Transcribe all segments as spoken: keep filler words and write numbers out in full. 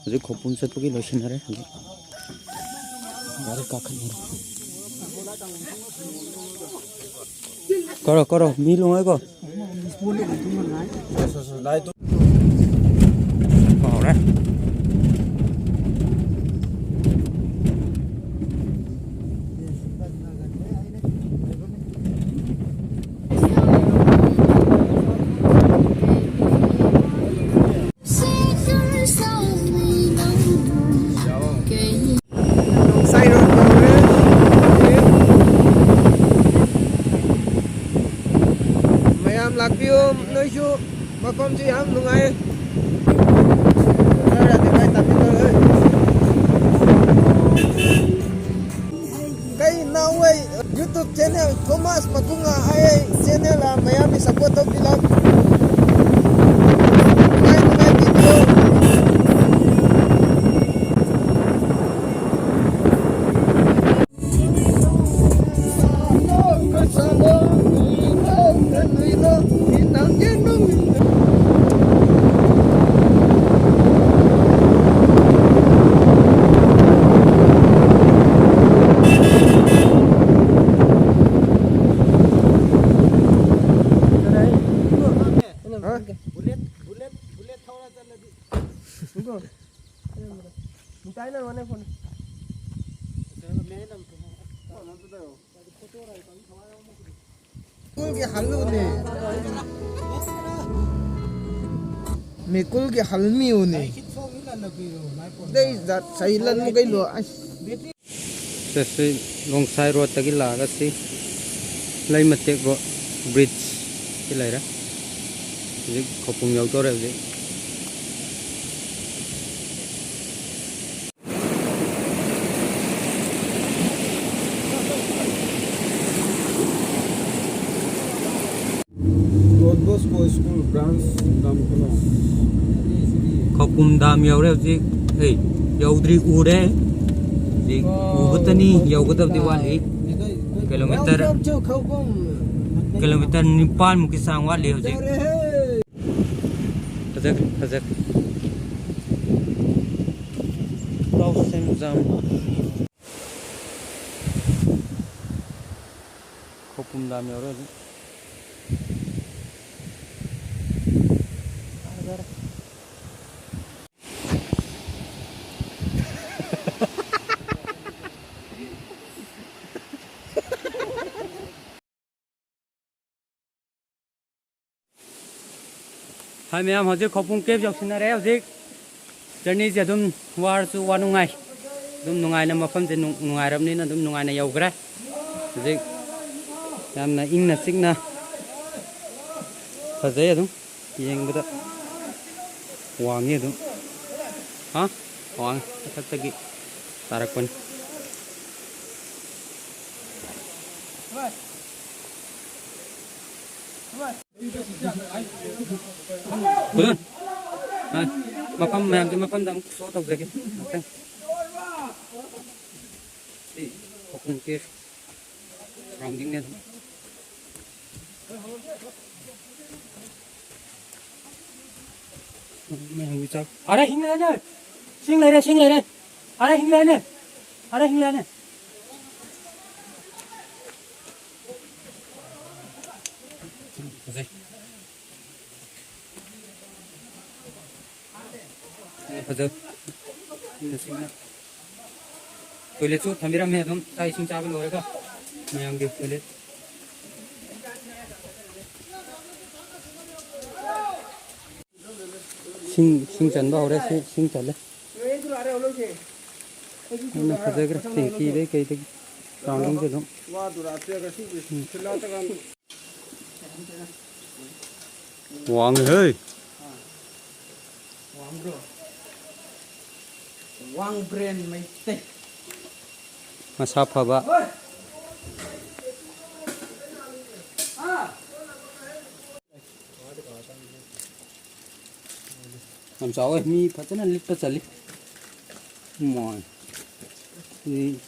ꯍꯧꯖꯤꯛ ꯈꯧꯄꯨꯝ ꯆꯠꯄꯒꯤ ꯂꯣꯏꯁꯤꯟꯅꯔꯦ꯫ ꯍꯧꯖꯤꯛ ꯒꯥꯔꯤ ꯀꯥꯈꯠꯅꯔꯦ꯫ ꯀꯧꯔꯣ, ꯀꯧꯔꯣ, ꯃꯤ ꯂꯨꯉꯥꯏꯀꯣ꯫ ꯍꯧꯔꯦ꯫ ꯃꯌꯥꯝ ꯂꯥꯛꯄꯤꯌꯨ, ꯅꯣꯏꯁꯨ ꯃꯐꯝꯁꯤ ꯌꯥꯝ ꯅꯨꯡꯉꯥꯏ꯫ ꯀꯩ ꯅꯥꯎꯋꯩ YouTube channel Thomas Makunga ꯍꯥꯏ channel ꯑꯃ ꯃꯌꯥꯝꯒꯤ support ꯇꯧꯕꯤꯔꯣ꯫ ꯅꯨꯡꯉꯥꯏ ꯅꯨꯡꯉꯥꯏ video꯫ ꯁ꯭ꯀꯨꯜꯒꯤ ꯍꯜꯂꯨꯅꯦ꯫ ꯃꯤꯀꯨꯜꯒꯤ ꯍꯜꯃꯤꯌꯨꯅꯦ꯫ ꯗꯩ ꯖꯥꯠ ꯁꯩ ꯂꯟ ꯀꯩꯅꯣ ꯑꯁ꯫ ꯁꯤ ꯂꯣꯡꯁꯥꯏ ꯔꯣꯗꯇꯒꯤ ꯂꯥꯛꯑꯒ ꯁꯤ ꯂꯩꯃꯇꯦꯛ ꯔꯣꯗ ꯕ꯭ꯔꯤꯖ ꯁꯤ ꯂꯩꯔꯦ꯫ ꯍꯧꯖꯤꯛ ꯈꯧꯄꯨꯝ ꯌꯧꯗꯧꯔꯦ ꯍꯧꯖꯤꯛ꯫ Don Bosco School Branch dam ꯈꯨꯅꯧ꯫ ꯈꯧꯄꯨꯝ ꯗꯥꯝ ꯌꯧꯔꯦ ꯍꯧꯖꯤꯛ꯫ ꯑꯦ, ꯌꯧꯗ꯭ꯔꯤ, ꯎꯔꯦ꯫ ꯍꯧꯖꯤꯛ ꯎꯕꯇꯅꯤ, ꯌꯧꯒꯗꯕꯗꯤ ꯋꯥꯠꯂꯤ꯫ ꯀꯤꯂꯣꯃꯤꯇꯔ, ꯀꯤꯂꯣꯃꯤꯇꯔ ꯅꯤꯄꯥꯟ ꯃꯨꯛꯀꯤ ꯆꯥꯡ ꯋꯥꯠꯂꯤ ꯍꯧꯖꯤꯛ꯫ ꯐꯖꯈ꯭ꯔꯦ, ꯐꯖꯈ꯭ꯔꯦ꯫ ꯈꯧꯄꯨꯝ ꯗꯥꯝ ꯌꯧꯔꯦ ꯍꯧꯖꯤꯛ꯫ ꯍꯥꯏ ꯃꯌꯥꯝ, ꯍꯧꯖꯤꯛ ꯈꯧꯄꯨꯝ ꯀꯦꯞ ꯌꯧꯁꯤꯟꯅꯔꯦ꯫ ꯍꯧꯖꯤꯛ ꯖꯔꯅꯤꯁꯦ ꯑꯗꯨꯝ ꯋꯥꯔꯁꯨ ꯋꯥ ꯅꯨꯡꯉꯥꯏ, ꯑꯗꯨꯝ ꯅꯨꯡꯉꯥꯏꯅ, ꯃꯐꯝꯁꯦ ꯅꯨꯡ-, ꯅꯨꯡꯉꯥꯏꯔꯕꯅꯤꯅ ꯑꯗꯨꯝ ꯅꯨꯡꯉꯥꯏꯅ ꯌꯧꯈ꯭ꯔꯦ꯫ ꯍꯧꯖꯤꯛ ꯌꯥꯝꯅ ꯏꯪꯅ ꯆꯤꯛꯅ ꯐꯖꯩ, ꯑꯗꯨꯝ ꯌꯦꯡꯕꯗ ꯋꯥꯡꯉꯤ ꯑꯗꯨꯝ꯫ ꯍꯥ? ꯋꯥꯡꯉꯤ, ꯃꯊꯛꯇꯒꯤ ꯇꯥꯔꯛꯄꯅꯤ꯫ ꯈꯨꯗꯣꯜ꯫ ꯑ, ꯃꯐꯝ ꯃꯌꯥꯝꯁꯦ ꯃꯐꯝꯗ ꯑꯃꯨꯛ ꯁꯣ ꯇꯧꯖꯒꯦ ꯉꯥꯛꯇꯪ꯫ ꯁꯤ ꯈꯧꯄꯨꯝ ꯀꯦꯞ ꯁꯔꯥꯎꯟꯗꯤꯡꯅꯦ ꯑꯗꯨꯝ꯫ ꯃꯌꯥꯝꯒꯤ ꯆꯥꯛ꯫ ꯑꯔꯦ, ꯍꯤꯡ ꯂꯩꯔꯦ! ꯁꯤꯡ ꯂꯩꯔꯦ, ꯁꯤꯡ ꯂꯩꯔꯦ! ꯑꯔꯦ, ꯍꯤꯡ ꯂꯩꯔꯦ! ꯑꯔꯦ, ꯍꯤꯡ ꯂꯩꯔꯦ! ꯐꯖꯩ꯫ ꯐꯖꯩ꯫ ꯇꯣꯏꯂꯦꯠꯁꯨ ꯊꯝꯕꯤꯔꯝꯃꯦ ꯑꯗꯨꯝ ꯆꯥꯛ ꯏꯁꯤꯡ ꯆꯥꯕ ꯂꯣꯏꯔꯒ ꯃꯌꯥꯝꯒꯤ ꯇꯣꯏꯂꯦꯠ꯫ ꯁꯤꯡ, ꯁꯤꯡ ꯆꯟꯕ ꯍꯧꯔꯦ, ꯁꯤ ꯁꯤꯡ ꯆꯜꯂꯦ꯫ ꯌꯥꯝꯅ ꯐꯖꯈ꯭ꯔꯦ, ꯇꯦꯡꯀꯤꯗꯩ ꯀꯩꯗꯒꯤ ꯁꯔꯥꯎꯟꯗꯤꯡꯁꯦ ꯑꯗꯨꯝ꯫ ꯎꯝ꯫ ꯋꯥꯡꯉꯦꯍꯦ꯫ ꯋꯥꯡ ꯕ꯭ꯔꯦꯟ ꯃꯩꯇꯩ꯫ ꯃꯁꯥ ꯐꯕ꯫ ꯌꯥꯝ ꯆꯥꯎꯋꯦ, ꯃꯤ ꯐꯖꯅ ꯂꯤꯠꯄ ꯆꯜꯂꯤ꯫ ꯃꯣꯏ꯫ ꯁꯤ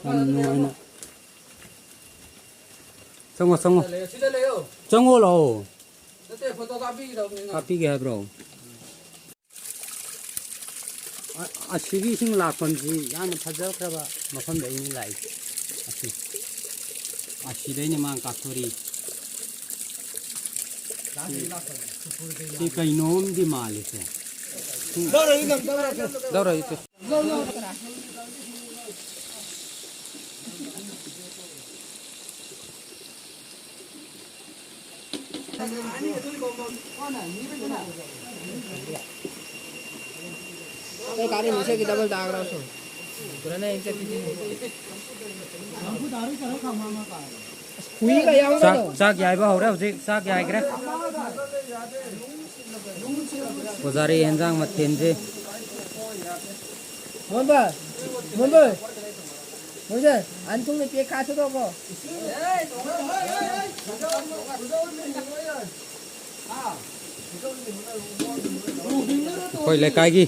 ꯌꯥꯝ ꯅꯨꯡꯉꯥꯏꯅ꯫ ꯆꯪꯉꯣ, ꯆꯪꯉꯣ꯫ ꯁꯤꯗ ꯂꯩꯌꯣ, ꯁꯤꯗ ꯂꯩꯌꯣ꯫ ꯆꯪꯉꯣ ꯂꯥꯛꯑꯣ꯫ ꯅꯠꯇꯦ, ꯐꯣꯇꯣ ꯀꯥꯞꯄꯤꯒꯗꯧꯕꯅꯤꯅ꯫ ꯀꯥꯞꯄꯤꯒꯦ ꯍꯥꯏꯕ꯭ꯔꯣ? ꯑ-, ꯑꯁꯤꯒꯤ ꯏꯁꯤꯡ ꯂꯥꯛꯐꯝꯁꯤ ꯌꯥꯝꯅ ꯐꯖꯈ꯭ꯔꯕ ꯃꯐꯝꯗ ꯑꯩꯅ ꯂꯥꯛꯏ꯫ ꯑꯁꯤ, ꯑꯁꯤꯗꯩꯅ ꯃꯥꯅ ꯀꯥꯞꯊꯣꯔꯛꯏ꯫ ꯁꯤ, ꯁꯤ ꯀꯩꯅꯣꯝꯗꯤ ꯃꯥꯜꯂꯤꯁꯦ꯫ ꯂꯧꯔꯣꯏ, ꯂꯧꯔꯣꯏ꯫ ꯑꯩ ꯒꯥꯔꯤ ꯃꯁꯦꯒꯤ ꯗꯕꯜ ꯇꯥꯈ꯭ꯔꯕꯁꯨ꯫ ꯄꯨꯔꯥꯅ ꯑꯩ ꯆꯠꯈꯤꯗꯣꯏꯅꯤ꯫ ꯍꯨꯏꯒ ꯌꯥꯎꯅ ꯆꯥꯛ, ꯆꯥꯛ ꯌꯥꯏꯕ ꯍꯧꯔꯦ ꯍꯧꯖꯤꯛ, ꯆꯥꯛ ꯌꯥꯏꯈ꯭ꯔꯦ꯫ ꯄꯨꯖꯥꯔꯤ ꯍꯦꯟꯖꯥꯡ ꯃꯊꯦꯜꯁꯦ꯫ ꯃꯣꯟꯕ, ꯃꯣꯟꯕ, ꯃꯣꯟꯕ, ꯑꯟ ꯊꯨꯡꯅ ꯄꯦꯛ ꯈꯥꯛꯁꯨ ꯇꯧꯀꯣ꯫ ꯑꯩꯈꯣꯏ ꯂꯩꯀꯥꯏꯒꯤ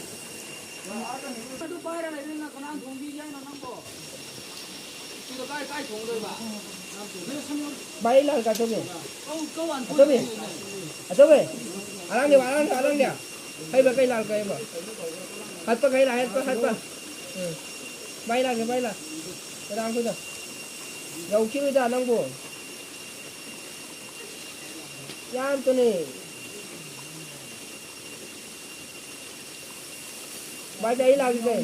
ꯚꯥꯏ, ꯂꯥꯛ ꯑꯆꯧꯕꯤ꯫ ꯑꯆꯧꯕꯤ꯫ ꯑꯆꯧꯕꯤ꯫ ꯑꯂꯥꯡꯗꯤ, ꯑꯂꯥꯡꯗꯤ, ꯑꯂꯥꯡꯗꯤ꯫ ꯍꯩꯕ ꯀꯩ ꯂꯥꯛ ꯀꯩ ꯑꯃ꯫ ꯍꯠꯄ ꯀꯩ ꯂꯥꯛ, ꯍꯠꯄ, ꯍꯠꯄ꯫ ꯎꯝ꯫ ꯚꯥꯏ ꯂꯥꯛꯀꯦ, ꯚꯥꯏ ꯂꯥꯛ꯫ ꯀꯗꯥꯡ ꯈꯨꯗ꯫ ꯌꯧꯈꯤꯔꯣꯏꯗ ꯅꯪꯕꯨ꯫ ꯌꯥꯝ ꯊꯨꯅꯤ꯫ ꯚꯥꯏ, ꯑꯩ ꯂꯥꯛꯀꯦ꯫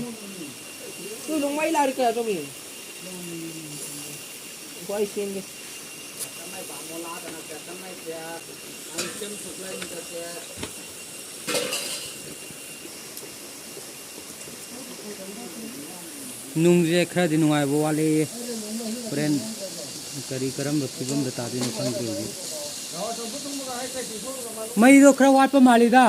ꯇꯨ ꯅꯣꯡꯃꯩ ꯂꯥꯛꯀꯦ, ꯑꯆꯧꯕꯤ꯫ ꯍꯣꯏ, ꯁꯦꯝꯒꯦ꯫ ꯅꯨꯡꯁꯦ ꯈꯔꯗꯤ ꯅꯨꯡꯉꯥꯏꯕ ꯋꯥꯠꯂꯦ꯫ ꯍꯣꯔꯦꯟ ꯀꯔꯤ ꯀꯔꯝꯕ ꯐꯤꯕꯝꯗ ꯇꯥꯗꯣꯏꯅꯣ ꯈꯪꯗ꯭ꯔꯦ ꯍꯧꯖꯤꯛ꯫ ꯃꯩꯗꯣ ꯈꯔ ꯋꯥꯠꯄ ꯃꯥꯜꯂꯤꯗ꯫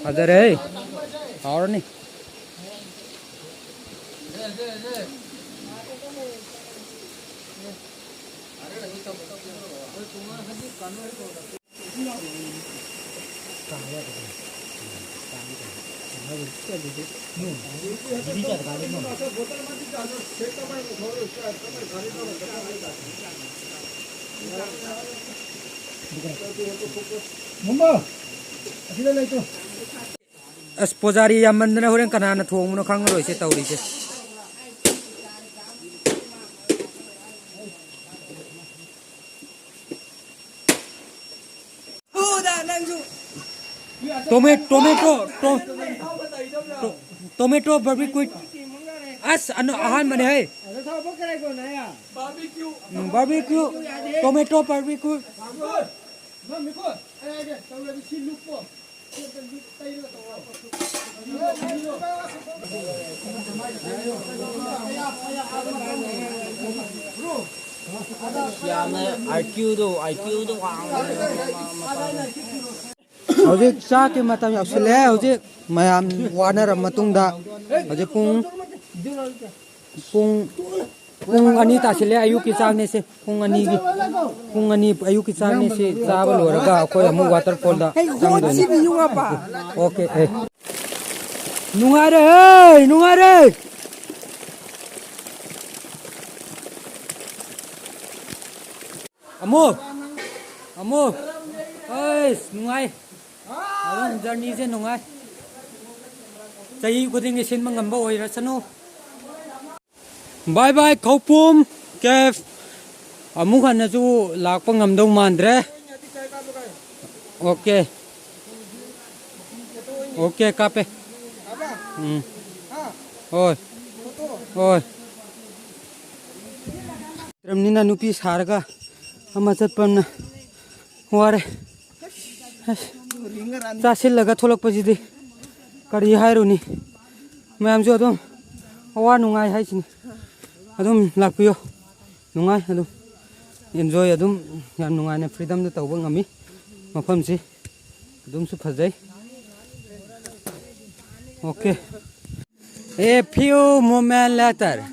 ꯐꯖꯔꯦ꯫ ꯍꯥꯎꯔꯅꯤ꯫ ꯑꯁ, ꯄꯨꯖꯥꯔꯤ ꯌꯥꯝꯃꯟꯗꯅ ꯍꯣꯔꯦꯟ ꯀꯅꯥꯅ ꯊꯣꯡꯕꯅꯣ ꯈꯪꯉꯔꯣꯏꯁꯦ ꯇꯧꯔꯤꯁꯦ꯫ ꯇꯣꯃꯦ-, ꯇꯣꯃꯦꯇꯣ, ꯇꯣ-, ꯇꯣ-, ꯇꯣꯃꯦꯇꯣ ꯕꯥꯔꯕꯤꯀ꯭ꯌꯨ꯫ ꯑꯁ, ꯑꯅ-, ꯑꯍꯥꯟꯕꯅꯦ ꯍꯦ꯫ ꯎꯝ, ꯕꯥꯔꯕꯤꯀ꯭ꯌꯨ, ꯇꯣꯃꯦꯇꯣ ꯕꯥꯔꯕꯤꯀ꯭ꯌꯨ꯫ ꯌꯥꯝꯅ ꯑꯥꯏ ꯀ꯭ꯌꯨꯗꯣ, ꯑꯥꯏ ꯀ꯭ꯌꯨꯗꯣ ꯋꯥꯡꯕꯅꯦ꯫ ꯍꯧꯖꯤꯛ ꯆꯥꯛꯀꯤ ꯃꯇꯝ ꯌꯧꯁꯤꯜꯂꯛꯑꯦ꯫ ꯍꯧꯖꯤꯛ ꯃꯌꯥꯝ ꯋꯥꯅꯔ ꯃꯇꯨꯡꯗ ꯍꯧꯖꯤꯛ ꯄꯨꯡ, ꯄꯨꯡ, ꯄꯨꯡ ꯑꯅꯤ ꯇꯥꯁꯤꯜꯂꯦ꯫ ꯑꯌꯨꯛꯀꯤ ꯆꯥꯛꯅꯦꯁꯦ꯫ ꯄꯨꯡ ꯑꯅꯤꯒꯤ, ꯄꯨꯡ ꯑꯅꯤ ꯑꯌꯨꯛꯀꯤ ꯆꯥꯛꯅꯦꯁꯤ ꯆꯥꯕ ꯂꯣꯏꯔꯒ ꯑꯩꯈꯣꯏ ꯑꯃꯨꯛ ꯋꯥꯇꯔꯐꯣꯜꯗ ꯆꯪꯗꯣꯏꯅꯤ꯫ ꯑꯣꯀꯦ, ꯑꯦ꯫ ꯅꯨꯡꯉꯥꯏꯔꯦ, ꯍꯦ, ꯅꯨꯡꯉꯥꯏꯔꯦ꯫ ꯑꯃꯨ! ꯑꯃꯨ! ꯑꯩꯁ, ꯅꯨꯡꯉꯥꯏ꯫ ꯑꯗꯨꯝ ꯖꯔꯅꯤꯁꯦ ꯅꯨꯡꯉꯥꯏ꯫ ꯆꯍꯤ ꯈꯨꯗꯤꯡꯒꯤ ꯁꯤꯟꯕ ꯉꯝꯕ ꯑꯣꯏꯔꯁꯅꯨ꯫ ꯕꯥꯏ ꯕꯥꯏ, ꯈꯧꯄꯨꯝ ꯀꯦꯐ꯫ ꯑꯃꯨꯛ ꯍꯟꯅꯁꯨ ꯂꯥꯛꯄ ꯉꯝꯗꯧ ꯃꯥꯟꯗ꯭ꯔꯦ꯫ ꯑꯣꯀꯦ꯫ ꯑꯣꯀꯦ, ꯀꯥꯞꯄꯦ꯫ ꯎꯝ꯫ ꯍꯣꯏ꯫ ꯍꯣꯏ꯫ ꯅꯠꯇ꯭ꯔꯕꯅꯤꯅ ꯅꯨꯄꯤ ꯁꯥꯔꯒ ꯑꯃ ꯆꯠꯄꯅ ꯋꯥꯔꯦ꯫ ꯑꯁ, ꯆꯥꯁꯤꯜꯂꯒ ꯊꯣꯛꯂꯛꯄꯁꯤꯗꯤ ꯀꯔꯤ ꯍꯥꯏꯔꯨꯅꯤ? ꯃꯌꯥꯝꯁꯨ ꯑꯗꯨꯝ ꯑꯋꯥ ꯅꯨꯡꯉꯥꯏ ꯍꯥꯏꯁꯤꯅꯤ꯫ ꯑꯗꯨꯝ ꯂꯥꯛꯄꯤꯌꯨ꯫ ꯅꯨꯡꯉꯥꯏ ꯑꯗꯨꯝ꯫ ꯑꯦꯟꯖꯣꯏ ꯑꯗꯨꯝ ꯌꯥꯝ ꯅꯨꯡꯉꯥꯏꯅ ꯐ꯭ꯔꯤꯗꯝꯗ ꯇꯧꯕ ꯉꯝꯃꯤ꯫ ꯃꯐꯝꯁꯤ ꯑꯗꯨꯝꯁꯨ ꯐꯖꯩ꯫ Okay. A few moment later.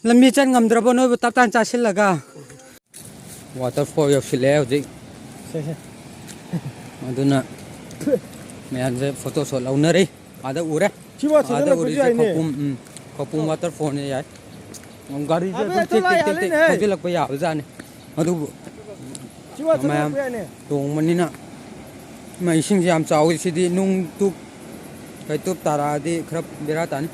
ꯂꯝꯕꯤ ꯆꯠ ꯉꯝꯗ꯭ꯔꯕꯣ ꯅꯣꯏꯕꯨ ꯇꯞ ꯇꯥꯅ ꯆꯥꯁꯤꯜꯂꯒ? Waterfall ꯌꯧꯁꯤꯜꯂꯛꯑꯦ ꯍꯧꯖꯤꯛ꯫ ꯁꯦ, ꯁꯦ꯫ ꯑꯗꯨꯅ ꯃꯌꯥꯝꯁꯦ photo shot ꯂꯧꯅꯔꯤ꯫ ꯑꯥꯗ ꯎꯔꯦ꯫ ꯁꯤ ꯋꯥꯠꯁꯦ ꯑꯥꯗ ꯅꯪꯅ ꯎꯔꯤꯁꯦ ꯌꯥꯏꯅꯦ꯫ ꯈꯧꯄꯨꯝ, ꯎꯝ, ꯈꯧꯄꯨꯝ waterfall ꯅꯦ ꯌꯥꯏ꯫ ꯒꯥꯔꯤꯁꯦ ꯑꯕꯦ, ꯑꯗꯨꯝ ꯑꯗꯨ ꯇꯦꯛ ꯂꯥ ꯇꯦꯛ ꯇꯦꯛ ꯌꯥꯜꯂꯦꯅꯦ꯫ ꯊꯧꯖꯤꯜꯂꯛꯄ ꯌꯥꯕꯖꯥꯠꯅꯤ꯫ ꯑꯗꯨꯕꯨ ꯁꯤ ꯋꯥꯠꯁꯦ ꯃꯌꯥꯝ ꯂꯧꯕ ꯌꯥꯏꯅꯦ꯫ ꯇꯣꯡꯕꯅꯤꯅ ꯃꯩ ꯏꯁꯤꯡꯁꯦ ꯌꯥꯝ ꯆꯥꯎꯋꯤ꯫ ꯁꯤꯗꯤ ꯅꯨꯡ ꯇꯨꯞ ꯀꯩ ꯇꯨꯞ ꯇꯥꯔꯛꯑꯗꯤ ꯈꯔ ꯕꯦꯔꯥ ꯇꯥꯅꯤ꯫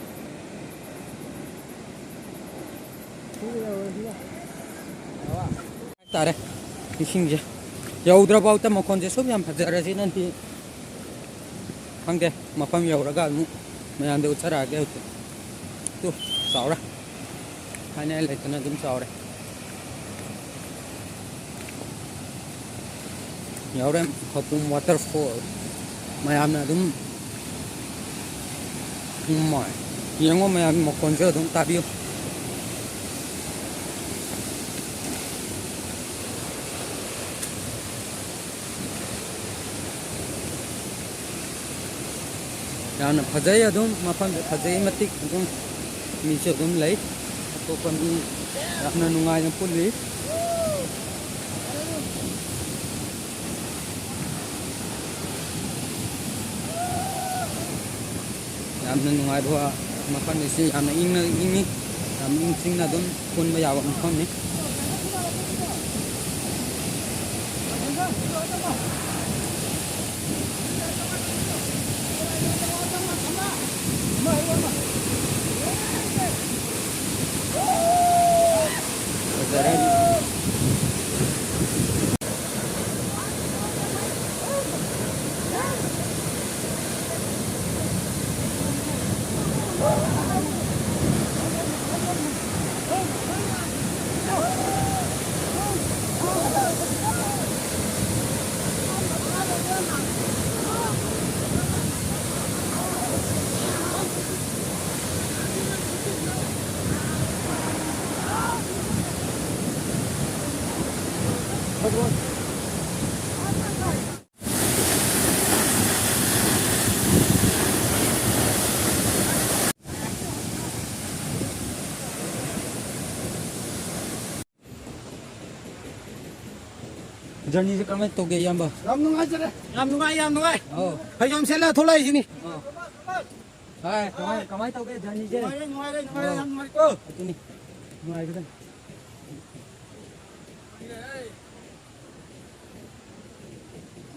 ꯇꯥꯔꯦ ꯏꯁꯤꯡꯁꯦ꯫ ꯌꯧꯗ꯭ꯔꯐꯥꯎꯗ ꯃꯈꯣꯟꯁꯦ ꯁꯨꯝ ꯌꯥꯝ ꯐꯖꯔꯁꯤꯅꯗꯤ ꯈꯪꯗꯦ꯫ ꯃꯐꯝ ꯌꯧꯔꯒ ꯑꯃꯨꯛ ꯃꯌꯥꯝꯗ ꯎꯠꯆꯔꯛꯑꯒꯦ ꯍꯧꯖꯤꯛ꯫ ꯇꯨ, ꯆꯥꯎꯔꯦ꯫ ꯍꯥꯏꯅꯤꯡꯉꯥꯏ ꯂꯩꯇꯅ ꯑꯗꯨꯝ ꯆꯥꯎꯔꯦ꯫ ꯌꯥꯎꯔꯦ ꯈꯧꯄꯨꯝ waterfall꯫ ꯃꯌꯥꯝꯅ ꯑꯗꯨꯝ ꯎꯝ, ꯃꯣꯏ꯫ ꯌꯦꯡꯉꯣ ꯃꯌꯥꯝ ꯃꯈꯣꯟꯁꯨ ꯑꯗꯨꯝ ꯇꯥꯕꯤꯌꯨ꯫ ꯌꯥꯝꯅ ꯐꯖꯩ ꯑꯗꯨꯝ ꯃꯐꯝꯁꯦ ꯐꯖꯩ ꯃꯇꯤꯛ ꯑꯗꯨꯝ ꯃꯤꯁꯨ ꯑꯗꯨꯝ ꯂꯩ꯫ ꯑꯇꯣꯞꯄ ꯃꯤ ꯌꯥꯝꯅ ꯅꯨꯡꯉꯥꯏꯅ ꯄꯨꯜꯂꯤ꯫ ꯌꯥꯝꯅ ꯅꯨꯡꯉꯥꯏꯕ ꯃꯐꯝꯅꯤ ꯁꯤ꯫ ꯌꯥꯝꯅ ꯏꯪꯅ ꯏꯪꯉꯤ꯫ ꯌꯥꯝ ꯏꯪ ꯆꯤꯛꯅ ꯑꯗꯨꯝ ꯄꯨꯟꯕ ꯌꯥꯕ ꯃꯐꯝꯅꯤ꯫ ꯐꯖꯔꯦ꯫ ꯖꯔꯅꯤꯁꯦ ꯀꯃꯥꯏꯅ ꯇꯧꯒꯦ, ꯏꯌꯥꯝꯕ? ꯌꯥꯝ ꯅꯨꯡꯉꯥꯏꯖꯔꯦ꯫ ꯌꯥꯝ ꯅꯨꯡꯉꯥꯏ, ꯌꯥꯝ ꯅꯨꯡꯉꯥꯏ꯫ ꯑꯧ꯫ ꯐꯩꯖꯣꯝ ꯁꯦꯠꯂ ꯊꯣꯛꯂꯛꯏꯁꯤꯅꯤ꯫ ꯑꯧ꯫ ꯍꯥꯏ, ꯀꯃꯥꯏ, ꯀꯃꯥꯏꯅ ꯇꯧꯒꯦ ꯖꯔꯅꯤꯁꯦ? ꯅꯨꯡꯉꯥꯏꯔꯦ, ꯅꯨꯡꯉꯥꯏꯔꯦ, ꯌꯥꯝ ꯅꯨꯡꯉꯥꯏꯔꯦꯀꯣ꯫ ꯑꯗꯨꯅꯤ꯫ ꯅꯨꯡꯉꯥꯏꯒꯗꯕꯅꯤ꯫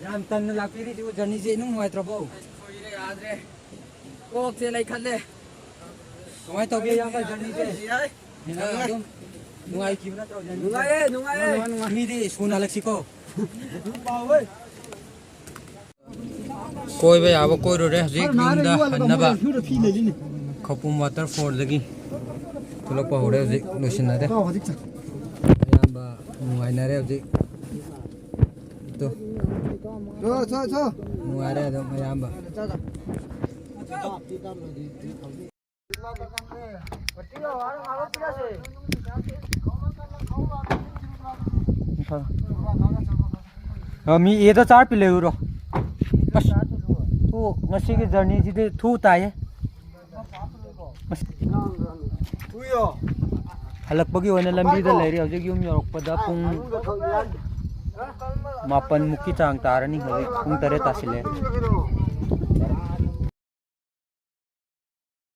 ꯌꯥꯝ ꯇꯟꯅ ꯂꯥꯛꯄꯤꯔꯤꯁꯤꯕꯨ ꯖꯔꯅꯤꯁꯦ ꯏꯅꯨꯡ ꯅꯨꯡꯉꯥꯏꯇ꯭ꯔꯕꯣ? ꯀꯣꯏꯔꯦ ꯌꯥꯗ꯭ꯔꯦ꯫ ꯀꯣꯛꯁꯦ ꯂꯩꯈꯠꯂꯦ꯫ ꯀꯃꯥꯏꯅ ꯇꯧꯒꯦ ꯏꯌꯥꯝꯕ ꯖꯔꯅꯤꯁꯦ? ꯌꯥꯏ꯫ ꯑꯗꯨꯝ ꯅꯨꯡꯉꯥꯏꯈꯤꯕ ꯅꯠꯇ꯭ꯔꯣ ꯖꯔꯅꯤꯁꯦ? ꯅꯨꯡꯉꯥꯏꯌꯦ, ꯅꯨꯡꯉꯥꯏꯌꯦ꯫ ꯃꯤꯗꯤ ꯁꯨꯅ ꯍꯜꯂꯛꯁꯤꯀꯣ꯫ ꯀꯣꯏꯕ ꯌꯥꯕ ꯀꯣꯏꯔꯨꯔꯦ꯫ ꯍꯧꯖꯤꯛ ꯌꯨꯝꯗ ꯍꯟꯅꯕ ꯈꯧꯄꯨꯝ ꯋꯥꯇꯔꯐꯣꯜꯗꯒꯤ ꯊꯣꯛꯂꯛꯄ ꯍꯧꯔꯦ꯫ ꯍꯧꯖꯤꯛ ꯂꯣꯏꯁꯤꯟꯅꯔꯦ꯫ ꯑꯌꯥꯝꯕ ꯅꯨꯡꯉꯥꯏꯅꯔꯦ ꯍꯧꯖꯤꯛ꯫ ꯇꯨ꯫ ꯅꯨꯡꯉꯥꯏꯔꯦ ꯑꯗꯨꯝ ꯑꯌꯥꯝꯕ꯫ ꯑ, ꯃꯤ ꯑꯦꯗ ꯆꯥꯔ ꯄꯤ ꯂꯩꯔꯨꯔꯣ꯫ ꯑꯁ, ꯊꯨ, ꯉꯁꯤꯒꯤ ꯖꯔꯅꯤꯁꯤꯗꯤ ꯊꯨ ꯇꯥꯏꯌꯦ꯫ ꯑꯁ꯫ ꯍꯜꯂꯛꯄꯒꯤ ꯑꯣꯏꯅ ꯂꯝꯕꯤꯗ ꯂꯩꯔꯤ꯫ ꯍꯧꯖꯤꯛ ꯌꯨꯝ ꯌꯧꯔꯛꯄꯗ ꯄꯨꯡ ꯃꯥꯄꯟ ꯃꯨꯛꯀꯤ ꯆꯥꯡ ꯇꯥꯔꯅꯤ꯫ ꯍꯧꯖꯤꯛ ꯄꯨꯡ ꯇꯔꯦꯠ ꯇꯥꯁꯤꯜꯂꯦ꯫